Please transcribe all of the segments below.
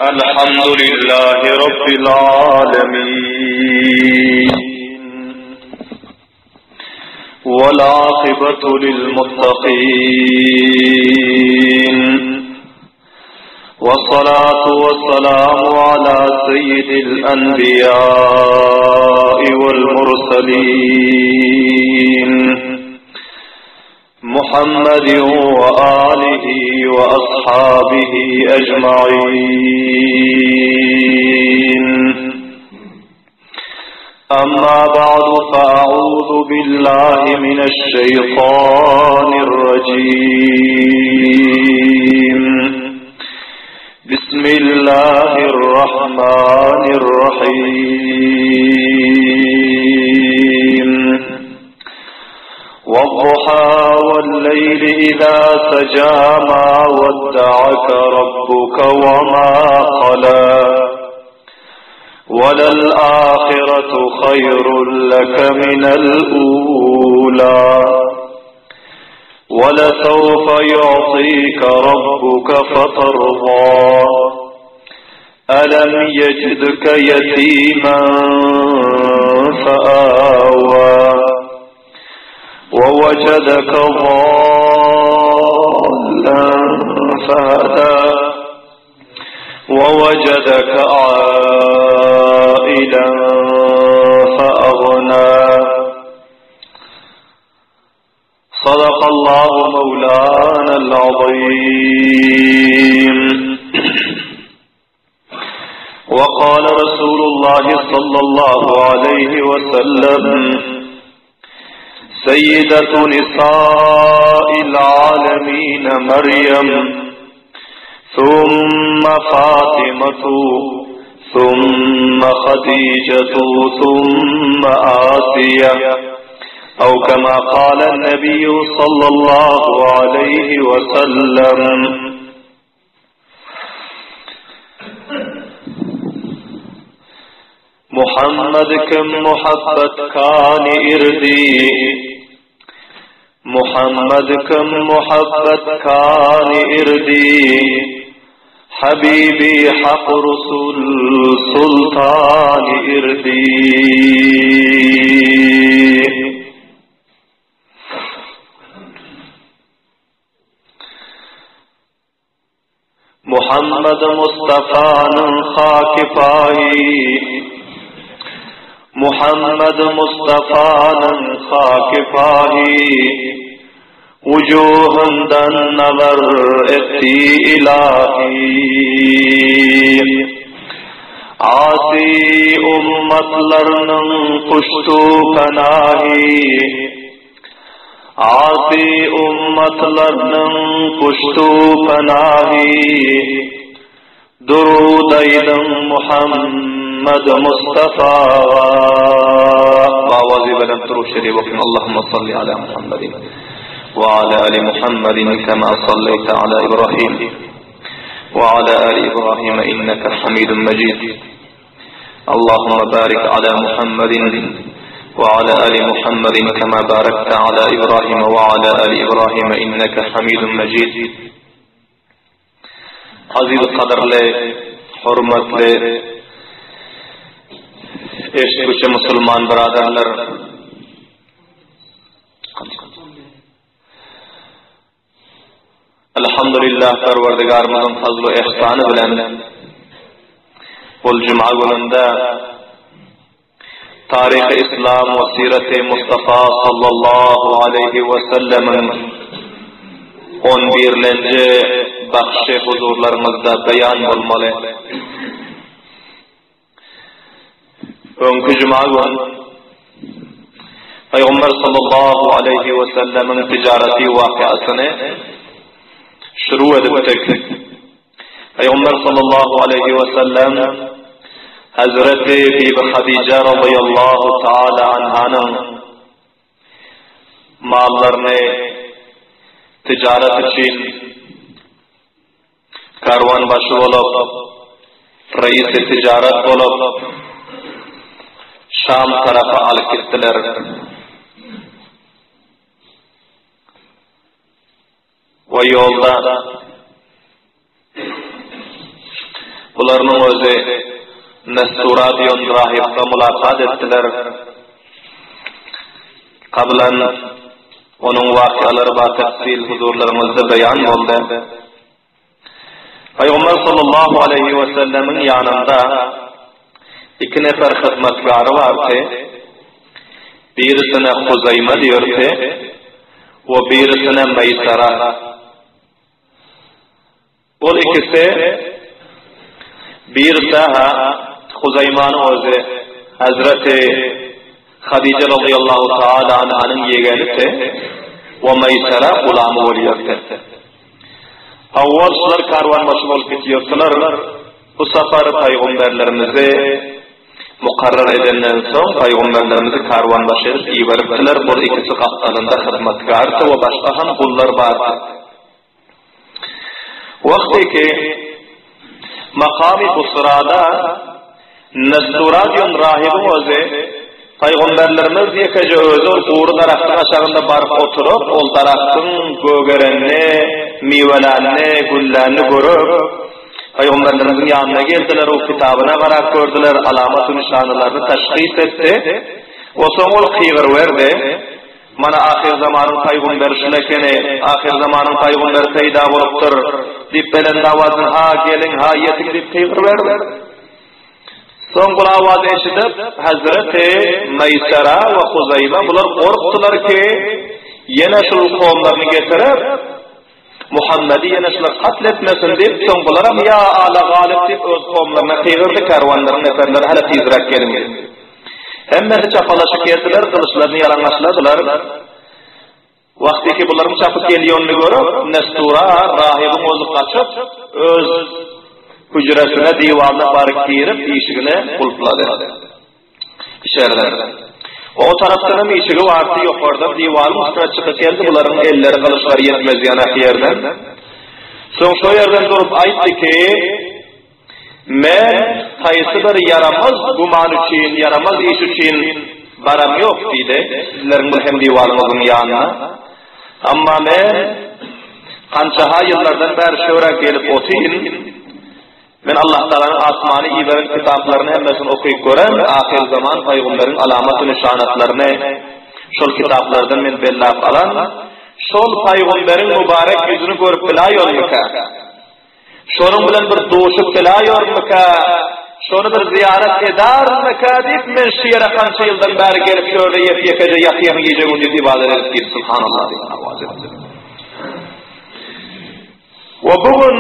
الحمد لله رب العالمين والعاقبة للمتقين والصلاة والسلام على سيد الأنبياء والمرسلين محمد وآله وأصحابه أجمعين أما بعد فأعوذ بالله من الشيطان الرجيم بسم الله الرحمن الرحيم والضحى والليل إذا سجى ما ودعك ربك وما قلى وللآخرة خير لك من الأولى ولسوف يعطيك ربك فترضى ألم يجدك يتيما فآوى ووجدك ضالا فهدى ووجدك عائلا فأغنى صدق الله مولانا العظيم وقال رسول الله صلى الله عليه وسلم سيدة نساء العالمين مريم ثم فاطمة ثم خديجة ثم آسية أو كما قال النبي صلى الله عليه وسلم محمد كم محبت كان إردي محمد كم محبت كان إردي حبيبي حق رسول سلطان إردي Muhammed Mustafanyň haky paýy Muhammed Mustafanyň haky paýy Wujuhyndan nazar etdi ilahi Asy ummatlarynyň puştu penahy Asy ummatlarynyň puştu penahy, Durud aýdyň Muhammed Mustafaga. Owazy belent durud şerif okyň Allahumma salli ala Muhammedin we ala ali Muhammedin kema salleýte ala Ibrahim we ala ali Ibrahim inneke Hamidun Mejid. Allahumma barik ala Muhammedin we ala ali Muhammedin kema barakte ala Ibrahim we ala ali Ibrahim inneke Hamidun Mejid. Aziz gadyrly, hormatly eşitgüçi musulman byradarlar! Elhamdülillah Perwerdigarymyzyň fazlu ihsany bilen bul juma gününde Taryhy Islam we Siraty Mustafa sallallahu aleýhi we sellemiň on birlenji bagşy huzurlaryňyzda beýan bolmaly. Öňki juma gün Pygamber sallallahu aleýhi we sellemiň tijareti wakyasyny şuru edipdik. Pygamber sallallahu aleýhi we sellem Hazreti Bibi Hadija radıyallahu taala anhanyň mallaryny tijaret üçin Karwanbaşy bolup, reisi tijaret bolup, Şam tarapa alyp gitdiler. We ýolda. Bularynyň özi Nestura diýen rahypda mulakat etdiler. Kablan onuň wakyalary batafsil huzurlaryňyzda beýan boldy. Pygamber sallallahu aleýhi we sellemiň ýanynda iki nefer hyzmatkary bardy. Birisine Huzaýma diýerdi we birisine Meýsara. Ol ikisi birisi-hä Huzaýmanyň özi Hezreti Hadije razyýallahu taala anhanyň ýegenisi we Meýsara gulamy bolýardy. Owwal şular karwanbaşy bolup gitýärdiler. Bu sapar pygamberlerimizi mukarrar edenden soň pygamberlerimizi karwanbaşy edip iberipdiler. Bul ikisi gapdalynda hyzmatgardy we başga hem gullar bardy. Wagty ki, makamy Busrada Nestura diýen rahybyň özi, Pygamberlerimiz ýekeje özi ol gury daragtyň aşagynda baryp oturyp, ol daragtyň gögerenini, miwelänini, güllänini görüp, Pygamberlerimiziň ýanyna geldiler, o kitabyna garap gördüler, alamat-u-nyşanalaryny teşhis etdi. O soň ol kygyryberdi. Mana ahyrzamanyň paýgumberi şul ekeni, ahyrzamanyň paýgumberi peýda bolupdyr, diýip belent owazdan, Ha, geliň, ha, ýetiň diýip gygyryberdi. Soň bul owazy eşidip, hezreti Meýsera we Huzaýma bular gorkdular ki, ýene şul kowumlaryny getirip, Muhammedi ýene şular katl etmesin diýip, soň bularam Ýa Ala Galyp diýip öz kowumlaryna gygyrdy, kärwanlaryň neferleri hälä tizräk geliň diýip. Hemmesi çapalaşyp geldiler, gylyçlaryny ýalaňaçladylar. Wagtyky bularyň çapyp gelýänini görüp, Nestura rahybyň özi gaçyp, öz hüjresine, diwanyna baryp girip, işigini gulplady. Içerden. O tarapdan hem işigi bardy, ýokardan diwaryň üstüne çykyp geldi, bularyň elleri, gylyçlary ýetmez ýanak ýerden. Soň şo ýerden durup aýtdy ki, Men haýsy bir ýaramaz güman üçin, ýaramaz iş üçin baram ýok diýdi, sizleriň bir hem diwaryňyzyň ýanyna. Emma men kançaha ýyllardan bäri şöwrä gelip otyryn. Men Allahtagalanyň asmany iberen kitaplaryny hemmesini okyp gören, ahyrzaman pygumberiň alamat-u-nyşanatlaryny şol kitaplardan men bellap alan, şol pygumberiň mübarek ýüzüni görüp bilaýormyka? Şonuň bilen bir duşup bilaýormyka? Şony bir zyýarat edarmyka diýip, men şu ýere kança ýyldan bäri gelip şu ýerde ýep-ýekeje ýatýan gije-gündiz ybadat edip diýip, Subhanallah diýip owaz etdi. We bu gün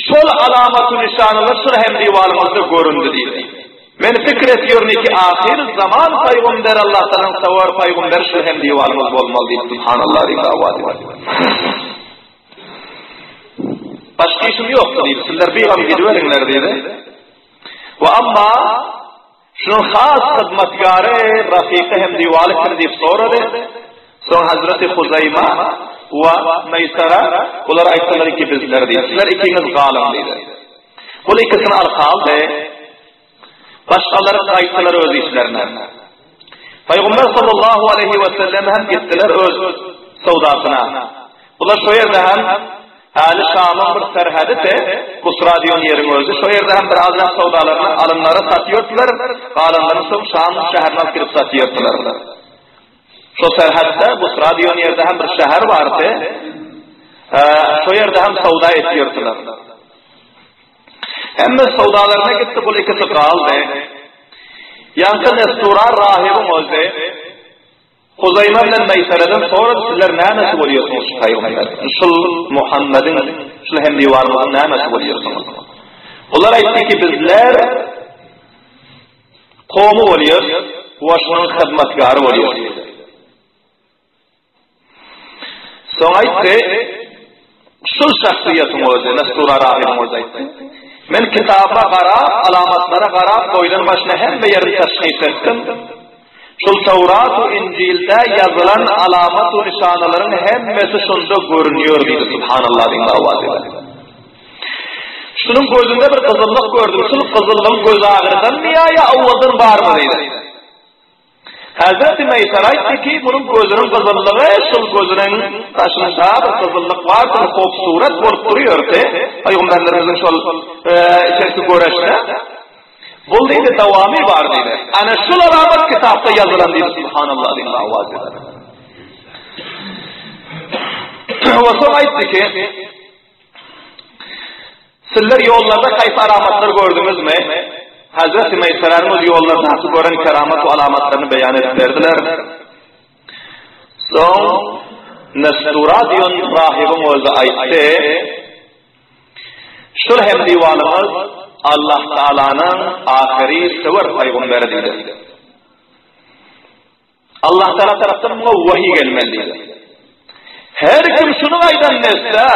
şol alamat-u-nyşanalar şul hem diwalymyzda göründi diýdi. Men pikir etýärin ki, ahyr zaman paýgamberi Allah Tagalaň sowar paýgamberi şul hem diwalymyz bolmaly diýip, Subhanallah diýip owaz etdi. Başga işim ýokdy diýdi. Sizler bigam gidiberiňler diýdi. We amma Şunuň has hyzmatgary, rafyky hem diwaly kim diýip sorady. Soň Hazreti Huzaýma we Meýsara bular aýtdylar ki, bizler diýdi. Sizler ikiňiz galyň diýdi. Bul ikisini alyp galdy. Başgalary gaýtdylar öz işlerine. Pygamber sallallahu aleýhi we sellem hem gitdiler öz söwdasyna. Bular şo ýerde hem Häli Şamyň bir serhedi-de, Busra diýen ýeriň özi, şo ýerde hem bir azrak söwdalaryny alynlara satýardylar, galanlaryny soň Şam şäherine alyp gidip satýardylar. Şo serhetde Busra diýen ýerde hem bir şäher bardy, şo ýerde hem söwda etýärdiler. Hemme söwdalaryna gitdi, bul ikisi galdy. Ýaňky Nestura rahybyň özi, Huzaýma bilen Meýsereden sorady, Sizler nämesi bolýarsyňyz şu pygamber, şul Muhammediň, şul hemdiwarymyzyň nämesi bolýarsyňyz? Olar aýtdy ki, bizler kowmy bolýarys we şunuň hyzmatgary bolýarys diýdi. Soň aýtdy, Şul şahsyýetiň özi, Nestura rahybyň özi aýtdy. Men kitaba garap, alamatlara garap, boýdan başyna hemme ýerini teşhis etdim. Şul Töwrat we Injilde ýazylan alamat we nyşanalaryň hemmesi şunda görünýär diýdi. Subhanallah diýip owaz edildi. Şunuň gözünde bir gyzyllyk gördüm. Şul gyzyllygyň göz agyrydanmy ýa ýa owaldan barmy diýdi. Hezreti Meýsere aýtdy ki, munuň gözüniň gyzyllygy, şul gözüniň daşynda bir gyzyllyk bardyr, hupsurat bolup durýardy. Pygamberlerimiziň şol içerki göreşde. Bul diýdi, dowamy bar diýdi. Ana şul alamat kitapda ýazylan diýdi, subhanallah diýdi, awaz edip. We soň aýtdy ki, Sizler ýollarda haýsy alamatlar gördüňizmi? Hazreti Meýseräniň özi ýollardaky gören keramat we alamatlaryny beýan edip berdiler. Soň Nestura diýen rahybyň özi aýtdy, Şul hem diwanyňyz Allah Taalanyň ahyry söwer pygamberi diýdi. Allah Taala tarapdan muňa wahiý gelmeli diýdi. Her kim şunuň aýdanyny etse,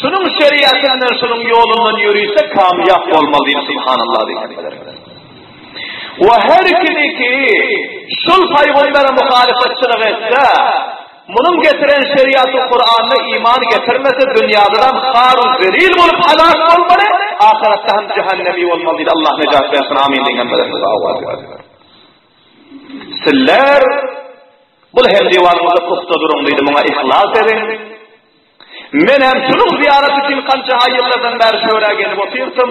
şunuň şeriatyndan, şunuň ýolundan ýörüse kamýap bolmaly diýdi, subhanallah diýdi. We her kimi ki şul paýgambere muhalyfatçylyk etse, munuň getiren şeriaty Kuranyna iman getirmese dünýäde har u zelil bolup halak bolmaly, ahyretde hem jehennemi bolmaly diýdi. Allah nejat bersin. Amin diýen hemmelerimiz awaz. Sizler bul hem diwanyňyzda pugta duruň diýdi, muňa yhlas ediň. Men hem şunuň zyýaraty üçin kança ýyllardan bäri şu ýere gelip otyrdym.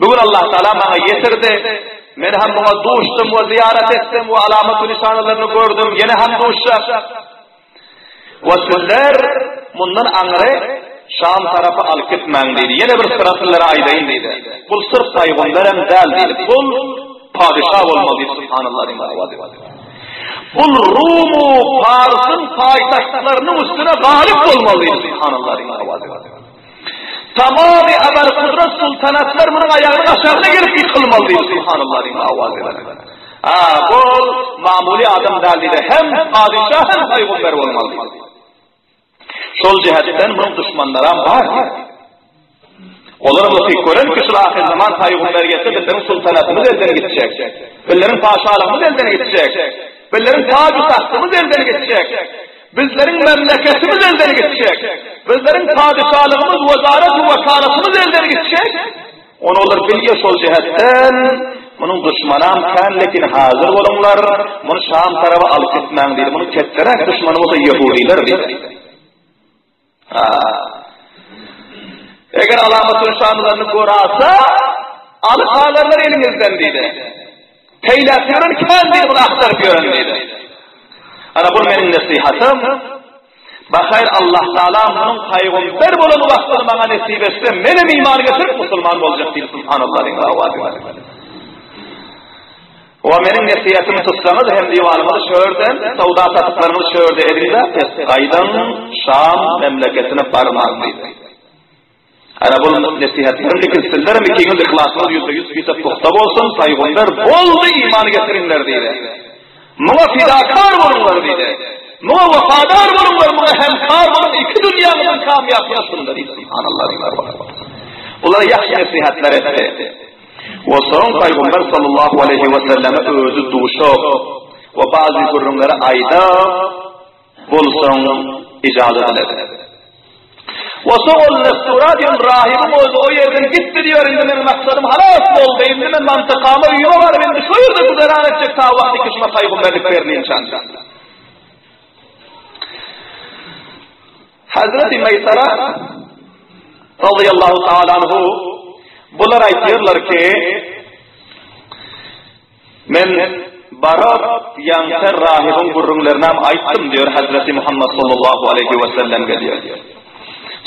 Bu gün Allah Taala maňa ýetirdi. Men hem muňa duşdum we zyýarat etdim we alamat nyşanalaryny gördüm. Ýene hem duşjak. We sizler mundan aňry Şam tarapa alyp gitmäň diýdi. Ýene bir syra sizlere aýdaýyn diýdi. Bul syrf paýgamberem däl diýdi. Bul padyşa bolmaly diýdi. Subhanallah diýdi. Bul Rumu Parsyň paýtagtlarynyň üstüne galyp bolmaly diýdi. Subhanallah diýdi. Tamamy abar-kudrat sultanatlar munuň aýagynyň aşagyna gelip ýykylmaly diýdi. Subhanallah diýdi. Ha, bul mamuly adam däl diýdi. Hem padyşa hem paýgamber bolmaly diýdi. Şol jähetden munuň duşmanlaram bar diýdi. Olar bu gören ki şul ahyr zaman paýgamber gelse bizleriň sultanatymyz elden gitjek. Bizleriň paşalygymyz elden gitjek. Bizleriň taju tahtymyz elden gitjek. Bizleriň memleketimiz elden gitjek. Bizleriň padyşalygymyz, wezaret we wekalatymyz elden gitjek. Ony olar bilýär şol jähetden munuň duşmanam kän lekin hazir boluňlar, muny Şam taraba alyp gitmäň diýdi. Munuň ketderäk duşmany bolsa ýehudylar diýdi. Ha. Eger alamat nyşanlaryny görasa, alyp alarlar eliňizden diýdi. Peýläp ýören kän diýdi, muny aktaryp ýören diýdi. Ana bu meniň nesihatym. Bahaýr Allah Taala munuň paýgamber bolan wagtyny maňa nesip etse, menem iman getirip musulman boljak diýdi. Subhanallah diýdi. We meniň nesihatymy tutsaňyz hem diwanyňyzy şu ýerden, söwda satyklaryňyzy şu ýerde ediň-de, pes gaýdyň, Şam memleketine barmaň diýdi. Ana bul nesihatlarym lekin sizlerem ikiňiz yhlasyňyz 100% pise pugta bolsun, paýgamber boldy iman getiriňler diýdi. Muňa fidakar boluňlar diýdi. Muňa wepadar boluňlar, muňa hemkar boluň, iki dünýäňiziň kamýapyna şunda diýdi. Subhanallah. Bulara ýagşy nesihatlar etdi. We soň Paýgamber sallallahu aleýhi we selleme özi duşup we bazy gürrüňleri aýdyp, bolsaň ijaza diledi. We soň ol Nestura diýen rahybyň özi o ýerden gitdi diýer, indi meniň maksadym halas boldy, indi men mantykama öýüme baryp indi şu ýerde güzeran etjek ta wagty ki şuna paýgamberlik berilinçä. Hazreti Meýsara radiyallahu taala anhu bular aýtýarlar ki men baryp ýaňky rahybyň gürrüňlerini hem aýtdym diýär Hazreti Muhammed sallallahu aleyhi we sellem diýär.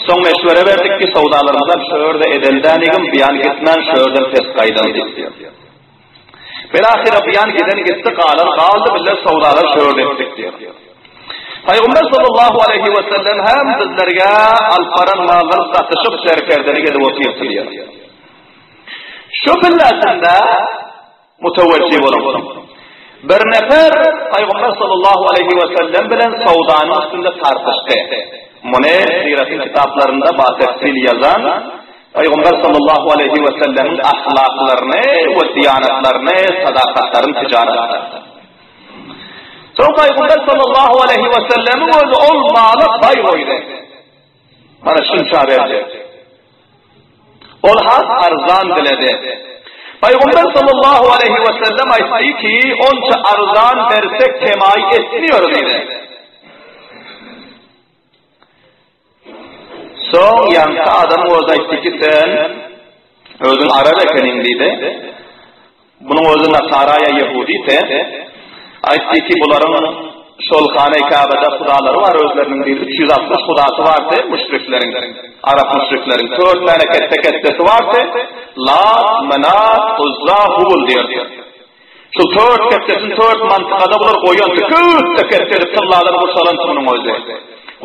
Soň meşwere berdik ki söwdalarymyzam şu ýerde edeldänigim biýan gitmän şu ýerden pes gaýdan diýip. Bilahyra buýan giden gitdi, galan galdy, bizler sowdalar şu ýerde etdik diýýär. Pygamber sallallahu aleýhi we sellem hem bizlerge alyp baran mallary satyşyp serkerdelik edip otyrdy diýýär. Şu pillasynda mutewejjih boluň. Bir nefer Pygamber sallallahu aleýhi we sellem bilen sowdanyň üstünde tartyşdy. Muny siratyň kitaplarynda batefsil ýazan Pygamber sallallahu aleýhi we sellemiň ahlaklaryny we diýanatlaryny, sadakatlaryny tijaratda. Soň Pygamber sallallahu aleýhi we sellemiň özi ol mala baý goýdy. Mana şunça berjek. Ol has arzan diledi. Pygamber sallallahu aleýhi we sellem aýtdy ki, onça arzan bersek kemaý etmiýor diýdi. Soň ýaňky adam özi aýtdy ki, sen özüň arap ekeniň diýdi. Munuň özi nasara ýa ýehudite. Aýtdy ki, bularyň şol Hana-i Käbede hudalary bar özleriniň diýdi, 360 hudasy bardy müşrikleriň, arap müşrikleriň. Tört täne ketde-ketdesi bardy, Lat, Menat, Uzza, Hubul diýerdi. Şu tört ketdesini tört mantykada bular goýandy, köp-de ketde edip tylladan gurşalandy munuň özi.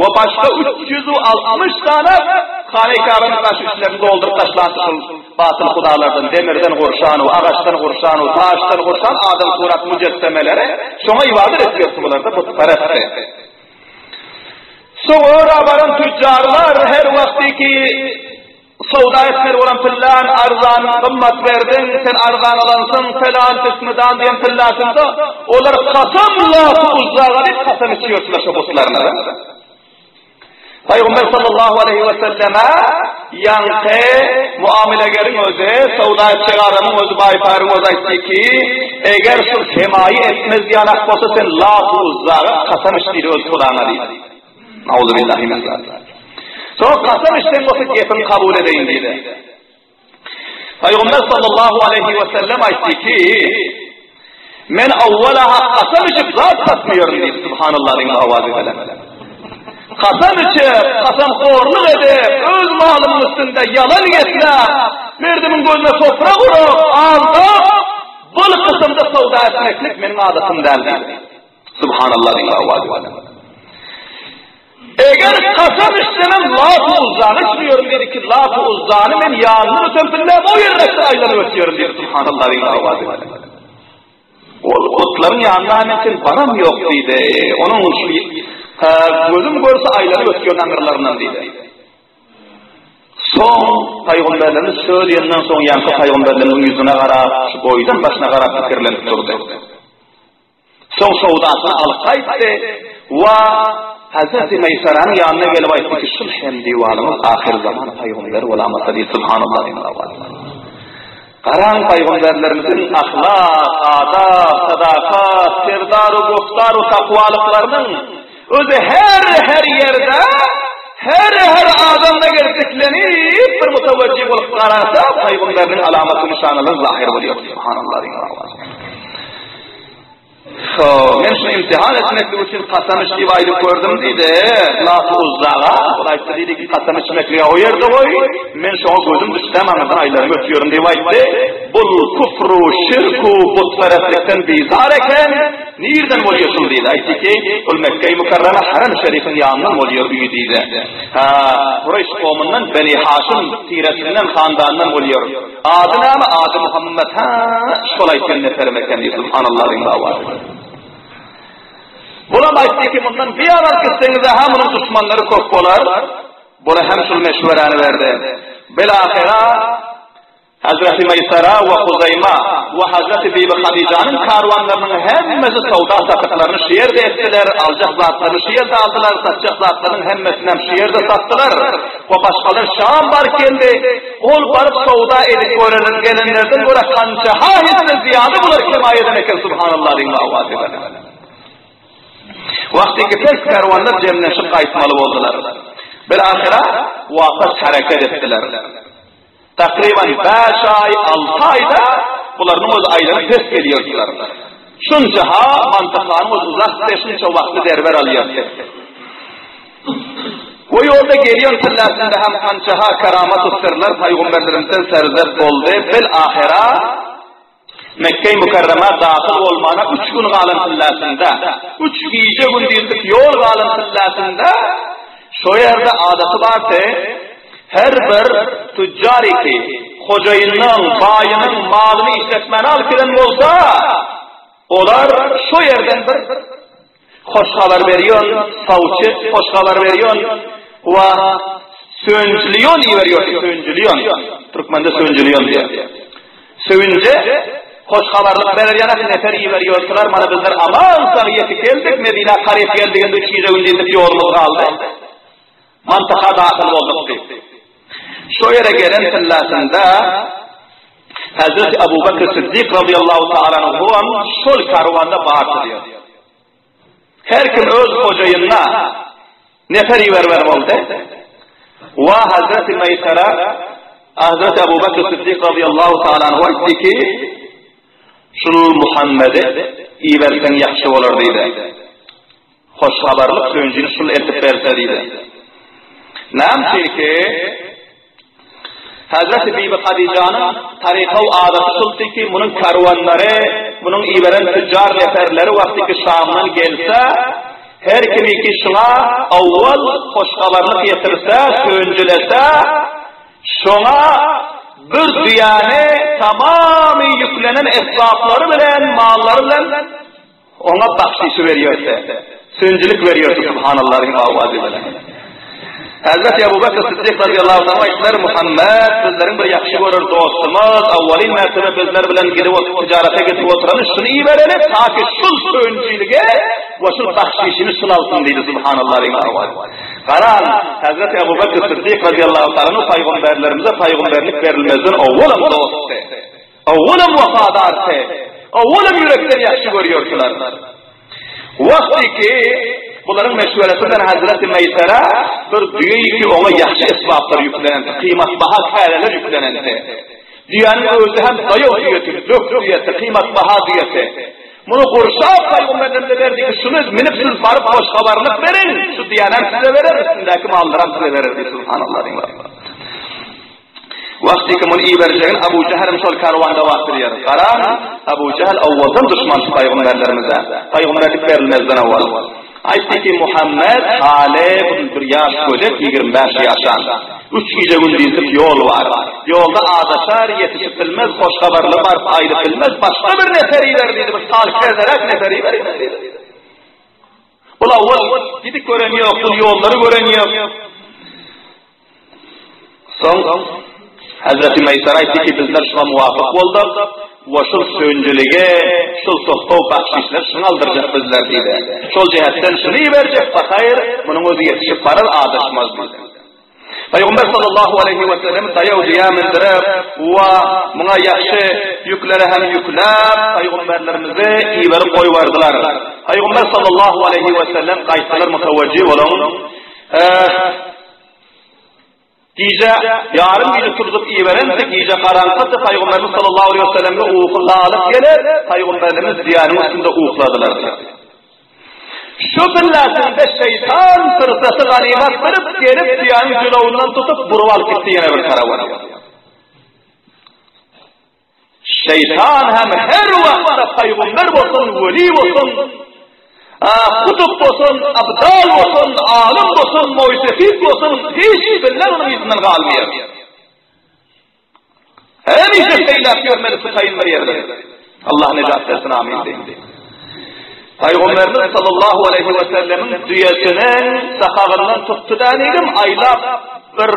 We başga 360 sany Hana-i Käbäniň daş içlerini dolduryp taşlandy şol batyl hudalardan, demirden gurşan we agaçdan gurşan we daşdan gurşan adam surat müjessemeleri şoňa ybadat etýärdi bularda butperestdi. Soň ora baran tüjjarlar her wagty ki Söwda etmeli bolan pyllan arzan gymmat berdiň, sen arzan alansyň, pelan pismidan diýen pyllasynda olar kasam Laty Uzzaga diýip kasam içýärdiler şo butlaryna. Pygamber sallallahu aleýhi we selleme ýaňky muamelegeriň özi, söwda etjek adamyň özi baýparyň özi aýtdy ki, eger şu hemaýy etmez ýanak bolsa sen Laty Uzzaga kasam iç diýdi öz hudaňa diýdi. Nauzubillahi min zalik. Soň kasam içseň bolsa gepiňi kabul edeýin diýdi. Pygamber sallallahu aleýhi we sellem aýtdy ki, Men awwala-ha kasam içip zat satmaýaryn diýdi. Subhanallah diýen owazy bilen. Kasam içip, kasam horluk edip, öz malymyň üstünde ýalan gepläp, merdimiň gözüne toprak urup, aldap, bul kysymda söwda etmeklik meniň adatym däl diýdi. Subhanallah diýen owazy bilen. Eger kasam içsemem Lat-u Uzzany içmiyorum diýdi ki, Lat-u Uzzany men ýanyndan öten bilmän o ýerräkde aýlanyp ötýärin diýdi. Subhanallah diýen owazy bilen. Ol otlaryň ýanyna men sen baram ýok diýdi. Onuň şu gözüm görse aýlanyp ötýän aňyrlaryndan diýdi. Soň pygamberlerimiz söz diýenden soň ýaňky pygamberlerimiziň ýüzüne garap, şu boýdan başyna garap pikirlenip durdy. Soň söwdasyny alyp gaýtdy we Hazreti Meýseranyň ýanyna gelip aýtdy ki, şul hem diwalyňyz ahyr zaman pygamberi bolamasa diýdi, Subhanallah diýdi. Garaň pygamberlerimiziň ahlak, adap, sadakat, serdar-u goftar-u takwalyklarynyň özi her her ýerde, her her adamda gelip diklenip bir mutawajjih bolup garasa, pygamberiniň alamaty nyşanalary zahir bolýar. Subhanallah diýdi. So, men şunu imtihan etmeklik üçin kasam iç diýip aýdyp gördüm diýdi. Lat Uzzaga, ol aýtdy diýdi ki, kasam içmekligi o ýerde goý, men şoňa gözüm düşse maňadan aýlarymy ötüyorum diýip aýtdy. Bul kufru, şirku, butperestlikden bizar eken, nirden bolýar şul diýdi. Aýtdy ki, ol Mekge-i Mükerreme Harem Şerifiň ýanyndan bolýar öýi diýdi. Ha, Kureýş kowmundan Beni Haşym tiresinden, handandan bolýar. Ady näme? Ady Muhammet. Hä, şol aýtýan neperim eken diýip, subhanallah diýip dawat. Bulam aýtdy ki, mundan bir ýan alyp gitseňiz-ä, munuň duşmanlary köp bolar. Bula hem şul meşweräni berdi. Bilahyra Hazreti Meýsara we Huzaýma we Hazreti Bibi Hadyjanyň karwanlarynyň hemmesi söwda satyklaryny şu ýerde etdiler, aljak zatlaryny şu ýerde aldylar, satjak zatlarynyň hemmesini hem şu ýerde satdylar. We başgalar Şam baryp geldi. Ol baryp söwda edip göreler gelenlerden görä kança ha hesse zyýada bular kemaý eden eken subhanallah diýen awazy bilen. Wagty ki pes kerwanlar jemlenşip gaýtmaly boldular. Bir ahyra wapas hereket etdiler. Takryban 5 aý, 6 aýda bularyň öz aýlanyp pes gelýärdiler. Şunça ha mantykanyň öz uzakdy, şunça wagty derber alýardy. Bu ýolda gelýän tyllasynda hem kançaha keramat-u syrlar paýgamberlerimizden serzet boldy. Bil ahyra Mekge-i Mükerremä dahyl bolmana üç gün galan tyllasynda, üç gije-gündizlik ýol galan tyllasynda şo ýerde adaty bardy, her bir tüjjar ki, hojaýynyň, baýynyň malyny işletmäne alyp giden bolsa, olar şo ýerden bir Hoş habar berýän sawçy, hoş habar berýän we söýünjiliýon iberýär, söýünjiliýon. Türkmende söýünjiliýon diýýär. Söýünje hoş habarlyk berer ýanak nefer iberýärdiler, mana bizler aman sag ýetip geldik, Medinä garyp geldik, indi üç gije-gündizlik ýolumyz galdy. Mantyka dahyl bolduk diýip. Şo ýere gelen tyllasynda. Hazreti Abu Bakr Siddik radıyallahu ta'ala anhu şol karwanda bardy diýýär. Her kim öz hojaýynyna nefer ibermeli boldy. Wa Hazreti Meýsara Hazreti Abu Bakr Siddik radıyallahu ta'ala anhu aýtdy ki, Şul Muhammedi iberseň ýagşy bolar diýdi. Hoş habarlyk söýünjini şul eltip berse diýdi. Näme üçin ki, Hazreti Bibi Hadyjanyň tarykaw adaty şuldy ki, munuň karwanlary, munuň iberen tüjjar neferleri wagty ki Şamdan gelse, her kimiki şuňa owwal hoş habarlyk ýetirse, söýünjilese, şoňa bir düýäni tamamy ýüklenen esbaplary bilen, mallary bilen Oňa bahşişi berýärse, sünjilik berýärse Subhanallahyň awazy bilen. Hazreti Ebu Bekr Siddik razyýallahu anhu aýtdylar, Muhammed bizleriň bir ýagşy görer dostumyz, awwalyn mertebe bizler bilen gidip oturyp tijarete gidip oturany şuny ibereli, taki şul sünjilige we şul bahşişini şul alsyn diýdi Subhanallahyň awazy. Garan, Hazreti Ebu Bekr Siddik razyýallahu anhu paýgamberlerimize paýgamberlik berilmezden owwalam dostdy. Owalam wepadardy, owalam ýürekden ýagşy görýärdiler. Wagty ki, bularyň meşweresi bilen Hazreti Meýsere bir düýe ki oňa ýagşy esbaplar ýüklenendi, kymatbaha käleler ýüklenendi. Düýäniň özi hem daýaw düýesi, dök düýesi, kymatbaha düýesi. Muny gurşap pygamberlerimize berdi ki, şuny minip siz baryp hoş habarlyk beriň, şu düýäni hem size berer, üstündäki mallaram size berer diýip, subhanallah diýip. Wagtyky muny iberjegini Abu Jähilem şol karwanda wagt bilýär. Garaň, Abu Jähil owaldan duşmançy pygamberlerimize. Pygamberlik berilmezden owal. Aýtdy ki, Muhammet haly bir ýaş gödek, 25 ýaşan. Üç gije-gündizlik ýol bar. Ýolda azaşar, ýetişip bilmez, hoş habarly baryp aýdyp bilmez, başga bir nefer iber diýdi, bir salkerderäk nefer iber diýdi. Bul owal gidip gören ýok, bul ýollary gören ýok. Soň Hazreti Meýsara aýtdy ki, bizler şuňa muwafyk bolduk we şul söýünjilige, şul sohba bahşişleri şuňa aldyrjak bizler diýdi. Şol jähetden şuny iberjek, bahaýr, munuň özi ýetişip barar, azaşmaz diýdi. Pygamber sallallahu aleýhi we sellem daýaw düýä mindirip we muňa ýagşy ýükleri hem ýükläp, pygamberlerimizi iberip goýberdiler. Pygamber sallallahu aleýhi we sellem gaýtdylar mutawajjih boluň. Gije ýarym gije turzup iberense, gije garaňkydy, Pygamberimiz sallallahu aleýhi we selleme uky galyp gelip, Pygamberimiz düýäniň üstünde ukladylar. Şu pillasynda şeýtan pyrsaty ganymat bilip, gelip düýäniň jylawyndan tutup, burup alyp gitdi ýene bir taraba. Şeýtan hem her wagtda pygamber bolsun, weli bolsun, kutup bolsun, abdal bolsun, alym bolsun, moýsefit bolsun, hiç birler onuň yzyndan galmaýar. Hemişe peýläp ýörmeli tutaýyn bir ýerde. Allah nejat bersin, amin diýin. Pygamberimiz sallallahu aleýhi we sellemiň düýesiniň sakagyndan tutdy dänigim aýlap bir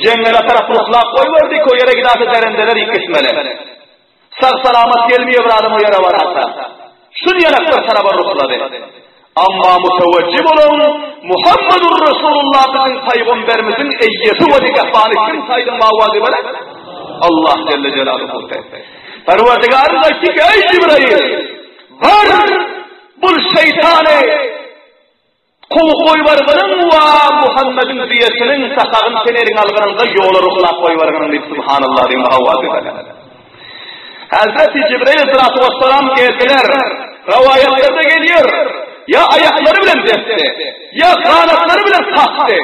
jeňňele tarap ruhlap goýberdi, o ýere gidase derendeler ýyk gitmeli. Sag-salamat gelmeýär bir adam o ýere barasa. Şul ýanak bir taraba ruhlady. Amma mutewejji boluň, Muhammedur Resulullah biziň pygamberimiziň eýesi we nigahbany kim saýdyň mawazy bilen? Allah Celle Celaluhu. Perwerdigarymyz aýtdy ki, eý Jibrail, bar bul şeýtany Kowup goýberginiň we Muhammediň düýesiniň sahagyny sen eliňe algynyňda ýola ruhlap goýberginiň diýip Subhanallah diýip howaz ederler. Hazreti Jibril salatu vesselam geldiler. Rowaýatlarda gelýär. Ýa aýaklary bilen depdi, ýa ganatlary bilen kakdy.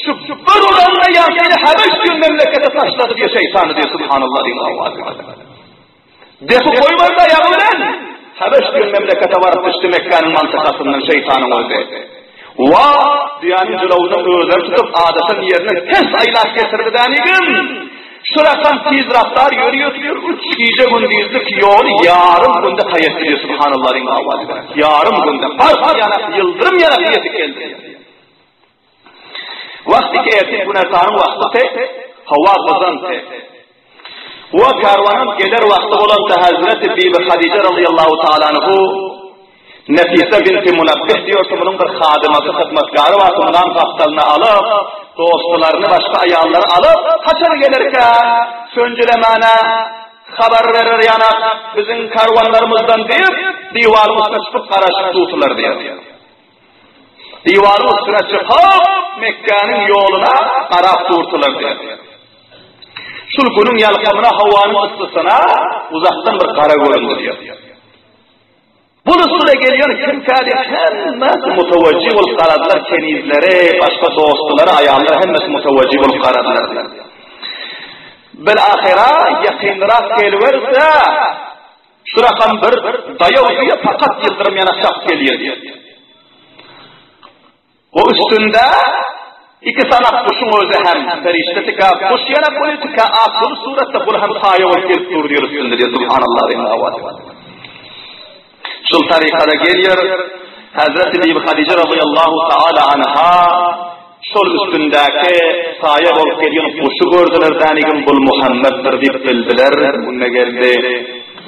Şu bir uranda ýaňkyny Habeş diýen memlekete taşlady diýip şeýtany diýip Subhanallah diýip howaz ederler. Depip goýberdi aýagy bilen. Habeş diýen memlekete baryp düşdi Mekgäniň mantykasyndan şeýtanyň özi. Wa, düýäniň jylawyndan özleri tutup adaşan ýerinden pes aýlap getirdi dänigim. Şu rakam tiz raftar ýöri ýötüriýär, üç gije-gündizlik ýoly ýarym günde taý etdi diýýär, subhanallah diýiň awazy bilen. Ýarym günde, bark ýanak, ýyldyrym ýanak ýetip geldi. Wagty ki ertir günortanyň wagtydy, howa gyzandy. We karwanyň geler wagty bolanda Hazreti Bibi Hadije razyýallahu taala anhu Nefise binti Munabbih diýordy, munuň bir hadymasy, hyzmatkary bardy, munam gapdalyna alyp, dostlaryny, başga aýallary alyp, haçan gelerkä, sönjülemäne? Habar berer ýanak biziň karwanlarymyzdan diýip, diwaryň üstüne çykyp garaşyp durdylar diýýär. Diwaryň üstüne çykyp, Mekgäniň ýoluna garap durdylar diýýär. Şul günüň ýalkamyna, howanyň yssysyna uzakdan bir gara göründi diýýär. Bul üstüne gelýän kimkä diýip hemmesi mutawajjy bolup garadylar, kenizleri, başga dostlary, aýallar hemmesi mutawajjy bolup garadylar. Bil ahyra ýakynrak geliberse, şu rakam bir daýaw düýe pakat ýyldyrym ýana çap gelýär. O üstünde iki sanak guşuň özi hem perişde tika, guş ýene politika ak bul suratda bul hem saýa bolup gelip dur diýer üstünde diýer subhanallah diýen awaz. Şul tarikada gelýär Hazreti Bibi Hadije radıyallahu taala anha şol üstündäki saýa bolup gelýän guşy gördüler dänigim bul Muhammeddir diýip bildiler. Günde geldi.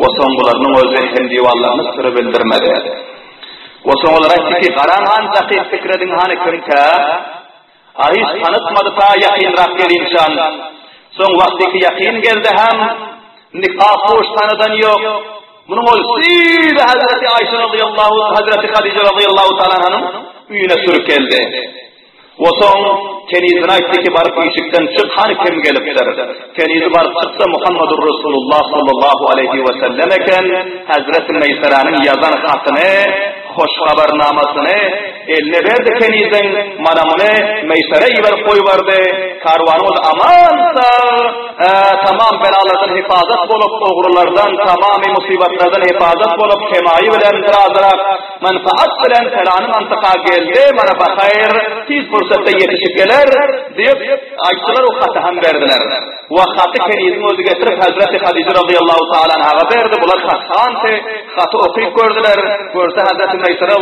O soň bularynyň özi hem diwallaryny syry bildirmedi. We soň olar aýtdy ki, Garaň hany takyk pikir ediň hany kimkä? A hiç tanytmady ta ýakynrak gelinçan. Soň wagtyky ýakyn geldi hem nikap goş tanydan ýok. Munuň ol side Hazreti Aýşe razyýallahu Hazreti Hadije razyýallahu taala anhanyň öýüne sürüp geldi. We soň kenizine aýtdy ki, baryp işikden çyk, hany kim gelipdir? Kenizi baryp çyksa, Muhammedur Resulullah sallallahu aleýhi we sellem eken, Hezreti Meýseräniň ýazan hatyny, hoş habarnamasyny eline berdi keniziň, mana muny Meýserä iberip goýberdi, karwanyňyz aman sag, tamam belalardan hifazat bolup, ogrulardan, tamamy musybatlardan hifazat bolup, hemaýy bilen birazrak, Manfaat bilen pelany mantyka geldi, mana bahaýr, tiz pursatda ýetişip geler, diýip, aýtdylar we haty hem berdiler. We haty keniziň özi getirip Hezreti Hadije razyýallahu taala anhaga berdi, bular hathanty, haty okyp gördüler, görse Hezreti Meýsere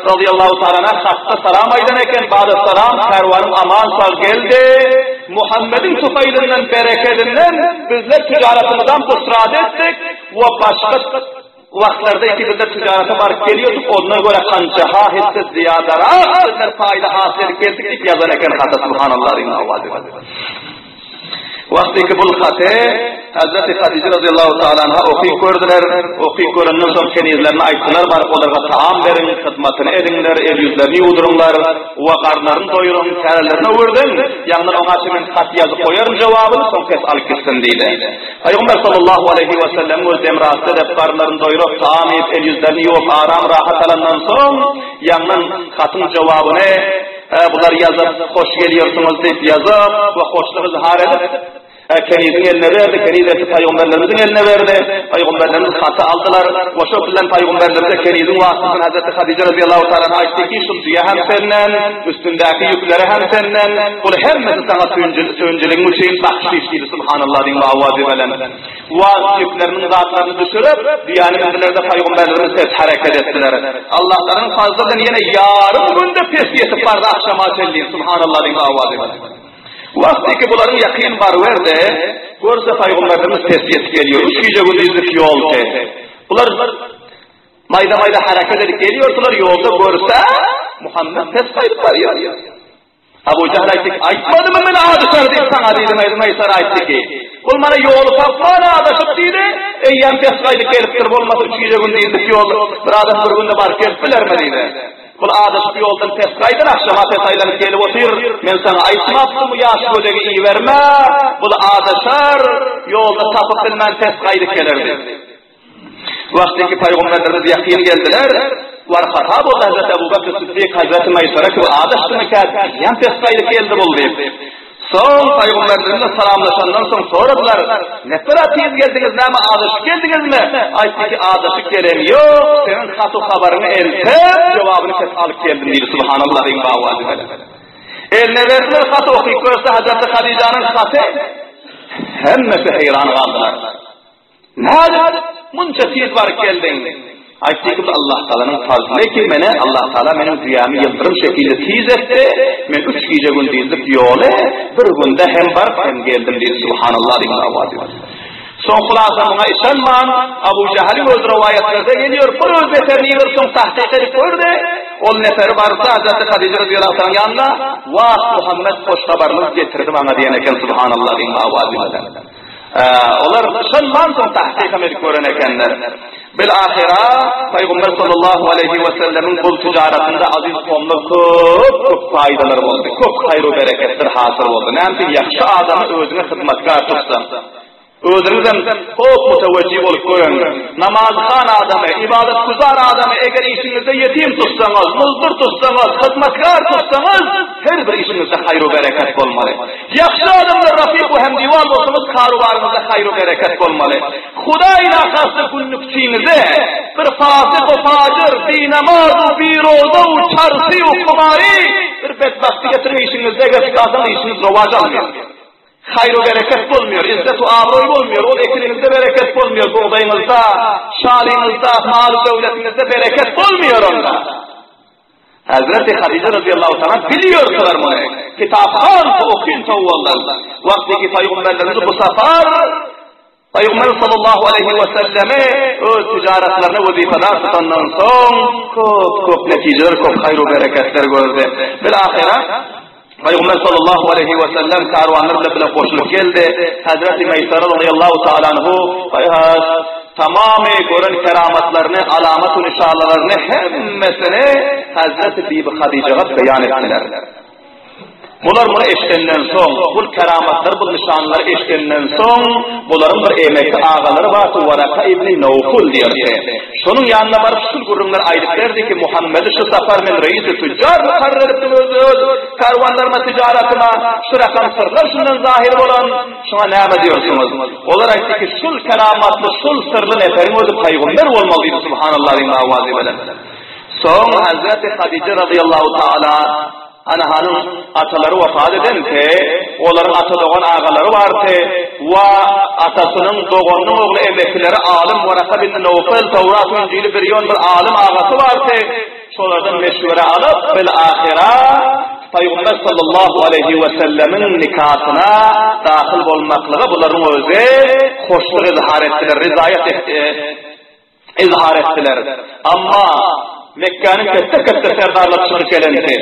razyýallahu taala anha hatda salam aýdan eken, bada salam, kärwanyň aman sag geldi, Muhammediň tufaýlyndan, berekedinden bizler tijaratymyzam busrat etdik we başga Wagtlarda ikimizde tijarata baryp gelýärdik, ondan görä kança-ha hesse zyýadarak bizler paýda hasyl edip geldik diýip ýazan eken hata Subhanallah diýen owazy. Wagtyky bul haty Hazreti Hadije razyýallahu taala anha okyp gördüler. Okyp görenden soň kenizlerine aýtdylar, baryp olarga taam beriň, hyzmatyny ediňler, el-ýüzlerini ýuwduryňlar we garynlaryny doýuryň, kärelerini öwürdiň. Ýagny oňa men hat ýazyp goýaryn jogabyny, soň pes alyp gitsin diýdi. Pygamber sallallahu aleýhi we sellem göz demrasy edip, garynlaryny doýrup, taam iýip, el-ýüzlerini ýuwup, aram rahat alandan soň, ýaňdan hatyň jogabyny bular ýazyp, hoş gelýärsiňiz diýip ýazyp we hoşluk yzhar edip, keniziň eline berdi, keniz eltip pygamberlerimiziň eline berdi. Pygamberlerimiz haty aldylar we şo bilen pygamberlerimize keniziň wasytasyn Hazreti Hadije razyýallahu taala anha aýtdy ki, şul düýe hem senden, üstündäki ýükleri hem senden, bul hemmesi saňa söýünjiligiň üçin bahşiş diýdi, Subhanallah diýiň we owazy bilen. Waz ýükleriniň zatlaryny düşürip, düýäni mündülerde pygamberlerimiz pes hereket etdiler. Allahlaryň fazly bilen ýene ýarym günde pes ýetip bardy agşama çenli, Subhanallah diýiň we owazy bilen. Wagty ki bularyň ýakyn baryberdi, görse pygamberlerimiz pes ýetip gelýär, üç gije-gündizlik ýol te. Bular Maýda-maýda hereket edip gelýärdiler, ýolda görse, Muhammet pes gaýdyp barýar. Abu Jahl aýtdy ki, aýtmadymy men adyşar diýip saňa diýdi, Meýsara aýtdy ki, ol mana ýoly tapman adaşyp diýdi, eýýäm pes gaýdyp gelipdir, bolmasa üç gije-gündizlik ýol bir adam bir günde baryp gelip bilermi diýdi. Ol adaşyp ýoldan pes gaýdan agşama pes aýlanyp gelip otyr, men saňa aýtmapdym bu ýaş gödegi iberme, bul adaşar, ýolda tapyp bilmän pes gaýdyp geler diýdi. Wagtyky pygamberlerimiz ýakyn geldiler. War hata boldy Hazreti Abu Bakr Siddik Hazreti Maýsara kibi adaşdymy-kä diýýän pes gaýdyp geldi bul diýip. Soň pygamberlerimiz salamlaşandan soň soradylar, Nepera tiz geldiňiz näme adaşyp geldiňizmi? Aýtdy ki, adaşyp gelen ýok, seniň hatu habaryňy eltip, jogabyny pes alyp geldim diýdi. Subhanallah diýiň bawazy bilen. Eline berdiler haty okyp görse Hazreti Hadijanyň haty hemmesi heýran galdylar. Nädip munça tiz baryp geldiň? Aýtdy ki, bu Allah Tagalanyň fazly ki, mene Allah Tagala meniň düýämi ýyldyrym şekilde tiz etdi, men üç gije-gündizlik ýoly bir günde hem baryp hem geldim diýdi. Subhanallah diýip owazy bilen. Soň hulasa muňa yşanman, Abu Jahalyň öz rowaýatlarda gelýär, bir öz neferini iberip soň tahkyk edip gördi, ol neferi barsa Hazreti Hadije radiyallahu anha ýanyna, Wah, Muhammet hoş habaryňyzy getirdi maňa diýen eken, Subhanallah diýip owazy bilen. Olar şondan soň tahkykam edip gören ekenler. Bil-ahyra, Pygamber sallallahu aleýhi we sellemiň bul tijaratynda aziz kowumlar köp-köp paýdalar boldy, köp haýru-bereketler hasyl boldy. Näme üçin ýagşy adamy özüňe hyzmatkär tutsaň? Özüňizem köp mutewejjih bolup görüň, namazhan adamy, ybadatgüzar adamy eger işiňizde ýetim tutsaňyz, muzdur tutsaňyz, hyzmatkär tutsaňyz, her bir işiňizde haýru-bereket bolmaly. Ýagşy adamlar rafik we hemdiwar bolsaňyz karubaryňyzda haýru bereket bolmaly. Hudaý nahasta günlükçiňize bir fasyk we fajyr, binamaz we biroza we çarsy we kumary bir betbagty getiriň işiňizde eger çykarsaňyz işiňiz rowaç almaýar. Haýru bereket bolmaýar, izzet we abraý bolmaýar, ol ekiniňizde bereket bolmaýar, bugdaýyňyzda, şalyňyzda, maly döwletiňizde bereket bolmaýar onda. Hezreti Hadije razyýallahu taala bilýärdiler muny. Kitaphan okyn towaldan. Wagty ki paýgamberlerimiz bu sapar Paýgamber sallallahu aleýhi we sellemi öz tijaretlerine wezipedar tutandan soň köp köp netijeler, köp haýr we bereketler gördi. Bil ahyra Paýgamber sallallahu aleýhi we sellem karwanlar bilen bile goşulyp geldi. Hezreti Meýsara razyýallahu taala anhu tamamy gören keramatlaryny, alamat we nyşanalaryny hemmesini Hezreti Bibi Hadyjaga beýan etdiler. Bular muny eşidenden soň, bul keramatlary, bul nyşanlary eşidenden soň, bularyň bir emeki agalary bardy, Waraka ibni Nowful diýerdi. Şonuň ýanyna baryp şul gürrüňleri aýdyp berdi ki, Muhammedi şu sapar men reisi tüjjar mukarrar etdim öz öz karwanlaryma, tijaratyma, şu rakam syrlar şundan zahyr bolan, şuňa näme diýersiňiz? Olar aýtdy ki, şul keramatly, şul syrly neferiň özi paýgamber bolmaly diýdi, subhanallah diýen awazy bilen. Soň Hazreti Hadije razyýallahu taala Anhanyň atalary wepat edende, olaryň ata dogan agalary bardy we atasynyň doganynyň ogly emekileri alym Waraka bin Nowfel Tawrat we Injili birýon bir alym agasy bardy. Şolardan meşwere alyp, bil-ahyra Pygamber sallallahu aleýhi we sellemiň nikasyna dahyl bolmaklyga bularyň özi hoşluk yzhar etdiler, rizaýat Yzhar etdiler. Amma Mekgäniň ketde-ketde serdarlary çykyp gelende,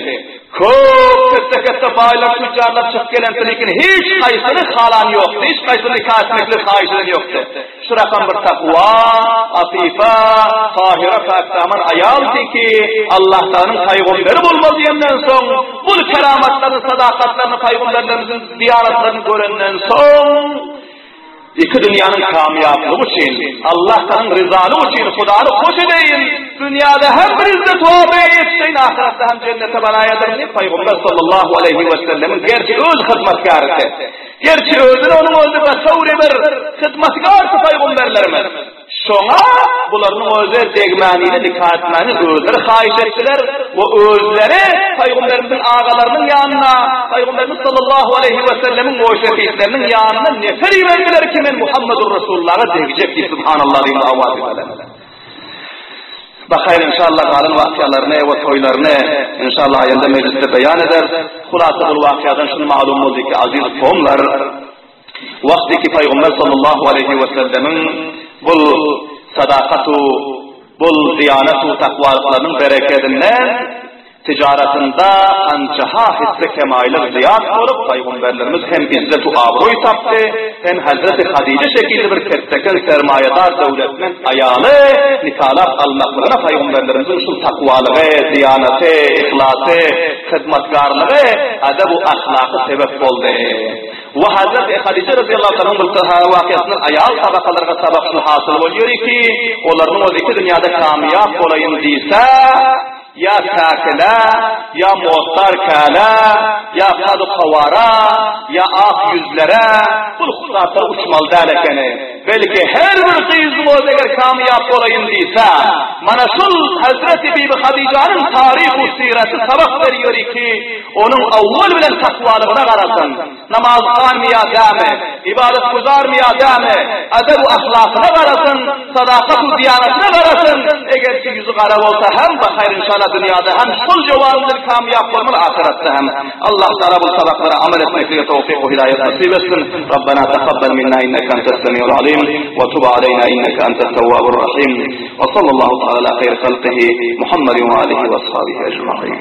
köp ketde-ketde baýlar, tüjjarlar çykyp gelende, lekin hiç haýsyny halan ýokdy, hiç haýsyny nika etmekligi haýyş eden ýokdy. Şu rakam bir takwa, afyfa, tahyra, päkdaman aýaldy ki, Allahtaganyň paýgamberi bolmaly diýenden soň, bul keramatlaryny, sadakatlaryny, paýgamberlerimiziň diýanatlaryny görenden soň, Iki dünýäniň kamýaplygy üçin, Allah Tagaň ryzalygy üçin Hudany hoş edeýin, dünýäde hem bir izzet we abraýa ýetişeýin, ahyretde hem jennete baraýadyryn diýip, Pygamber sallallahu aleýhi wesellemiň gerçi öz hyzmatkärisi, gerçi özüni onuň özi basawry bir hyzmatkardy pygamberlerimiz. Şoňa bularyň özi degmänini, nika etmäni özleri haýyş etdiler we özleri Pygamberimiziň agalarynyň ýanyna, Pygamberimiz sallallahu aleýhi we sellemiň moýsefitleriniň ýanyna nefer iberdiler ki, men Muhammedur Resulullaha degjek diýip, subhanallah diýip owaz etdiler. Bahaýr inşallah galan wakyalaryny we toýlaryny inşallah aýanda mejlisde beýan ederis. Hulasa bul wakyýadan şuny malum boldy ki, aziz kowumlar, Wagty ki Pygamber sallallahu aleýhi we sellemiň bul sadakatu, bul diýanatu takwalyklarynyň berekedinden tijaratynda ançaha hisse kemaýlyk zyýat bolup, Pygamberlerimiz hem izzet-u abraý tapdy, hem Hezreti Hadije şekilli bir ketdeken sermaýadar döwletment aýaly nikalap almaklygyna Pygamberlerimiziň şul takwalygy, diýanaty, yhlasy, hyzmatkarlygy, edeb-u ahlaky sebäp boldy. We Hazreti Hadije razyýallahu anhanyň bu wakyasyndan aýal tabakalarga sabak şul hasyl bolýar ki, olaryň özi iki dünýäde kamýap bolaýyn diýse, ýa käkilä, ýa motdar kälä, ýa kadu-kawara, ýa ak ýüzlere bul zatlar uçmaly däl ekeni. Belki her bir gyzyň özi eger kamýap bolaýyn diýse, mana şul Hazreti Bibi Hadijanyň taryh-u-syraty sabak berýär ki, Onuň owwal bilen takwalygyna garasyn, namazhanmy ýa dämi, ybadatgüzarmy ýa dämi, edeb-u ahlakyna garasyn, sadakat-u diýanatyna garasyn, egerki ýüzi gara bolsa hem bahaýr inşallah dünýäde hem şol jowan bilen kamýap bolmaly ahyretde hem. Allah Taala bu sabaklara amal etmeklige towfyk we hidaýat nasyp etsin. Rabbena takabbal minna inneke entes semiul alim we tub aleýna inneke entet tewwabur rahim. We sallallahu taala ala haýri halkihi Muhammedin we alihi we ashabihi ejmain.